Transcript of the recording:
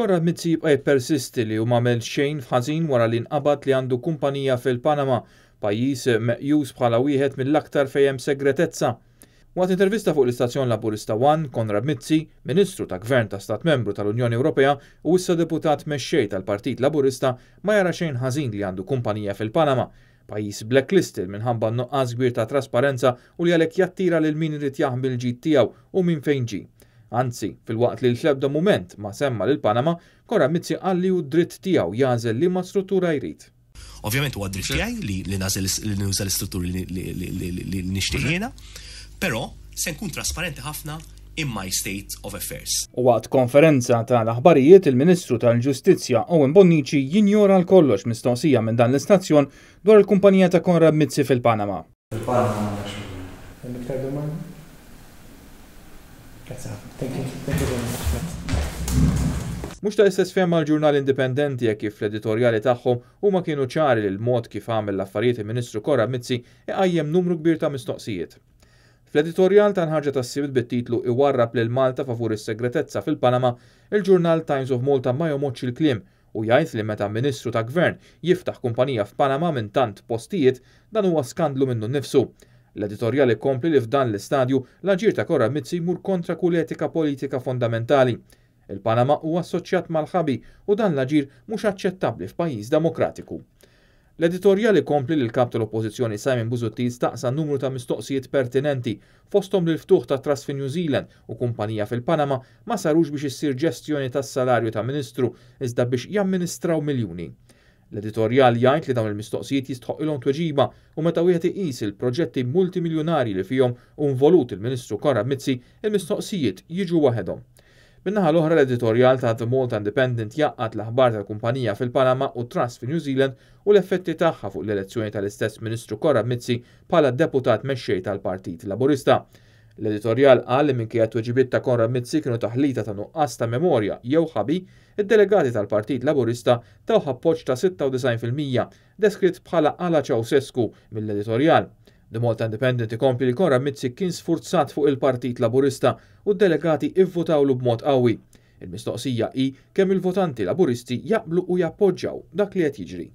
Konrad Mizzi jibqa' jippersisti li hu m'għamel xejn f'ħażin wara li nqabad li għandu kumpanija fil-Panama, pajjiż meqjus bħala wieħed mill-aktar fejn hemm segretezza. Waqt intervista fuq l-istazzjon Laburista One, Konrad Mizzi, Ministru ta' Gvern ta' Stat Membru tal-Unjoni Ewropea u issa Deputat Mexxej tal-Partit Laburista, ma jara xejn ħażin li għandu kumpanija fil-Panama, pajjiż blacklisted minħabba n-nuqqas kbir ta' trasparenza u li għalhekk jattira lil min irid jaħbi l-ġid tiegħu u minn fejn ġie. Anzi, filwaqt li fl-ebda mument ma semma lil Panama, Konrad Mizzi qal li hu dritt tiegħu jagħżel liema struttura jrid. Ovvjament huwa dritt tiegħi li li nagħżel li nuża l-istrutturi li nixtieq jiena, però se nkun trasparenti ħafna in my state of affairs. U waqt konferenza tal-aħbarijiet il-Ministru tal-Ġustizzja Owen Bonnici jinjora għal kollox mistoqsija minn dan l-istazzjon dwar il-kumpanija ta' Konrad Mizzi fil-Panama. Fil-Panama m'għandekx problemi. Hemm iktar domandi? Grazzi ħafna. Thank you. Thank you very much. Grazzi. Mhux tal-istess fehma l-ġurnal Indipendenti hekk kif fl-editorjali tagħhom huma kienu ċari li l-mod kif għamel l-affarijiet il-Ministru Konrad Mizzi iqajjem numru kbir ta' mistoqsijiet. Fl-editorjal tal-ħarġa tas-Sibt bit-titlu Iwarrab lil Malta favur is-segretezza fil-Panama, il-ġurnal Times of Malta ma jomgħodx il-kliem u jgħid li meta Ministru ta' Gvern jiftaħ kumpanija f'Panama minn tant postijiet, dan huwa skandlu minnu nnifsu. L-editorjal ikompli li f'dan l-istadju l-aġir ta' Konrad Mizzi jmur kontra kull etika politika fondamentali. Il-Panama huwa assoċjat mal-ħabi u dan l-aġir mhux aċċettabbli f'pajjiż demokratiku. L-editorjal ikompli li l-Kap tal-Oppożizzjoni Simon Busuttil staqsa numru ta' mistoqsijiet pertinenti, fosthom li l-ftuħ ta' trust fi New Zealand u kumpanija fil-Panama ma sarux biex issir ġestjoni tas-salarju ta' Ministru iżda biex jamministraw miljuni. L-editorjal jgħid li dawn il-mistoqsijiet jistħoqqilhom tweġiba u meta wieħed iqis il-proġetti multimiljunarji li fihom hu involut il-Ministru Konrad Mizzi, il-mistoqsijiet jiġu waħedhom. Min-naħa l-oħra l-editorjal ta' The Malta Independent jgħaqqad l-aħbar tal-kumpanija fil-Panama u trust fi New Zealand u l-effetti tagħha fuq l-elezzjoni tal-istess Ministru Konrad Mizzi bħala deputat mexxej tal-Partit Laburista. L-editorjal qal li minkejja t-tweġibiet ta' Konrad Mizzi kienu taħlita ta' nuqqas ta' memorja jew ħabi, id-delegati tal-Partit Laburista tawh appoġġ ta' 96%, deskritt bħala ala Ceausescu mill-editorjal. The Malta Independent ikompli li Konrad Mizzi kien sfurzat fuq il-Partit Laburista u d-delegati ivvutawlu b'mod qawwi. Il-mistoqsija hi kemm il-votanti Laburisti jaqblu u jappoġġjaw dak li qed jiġri.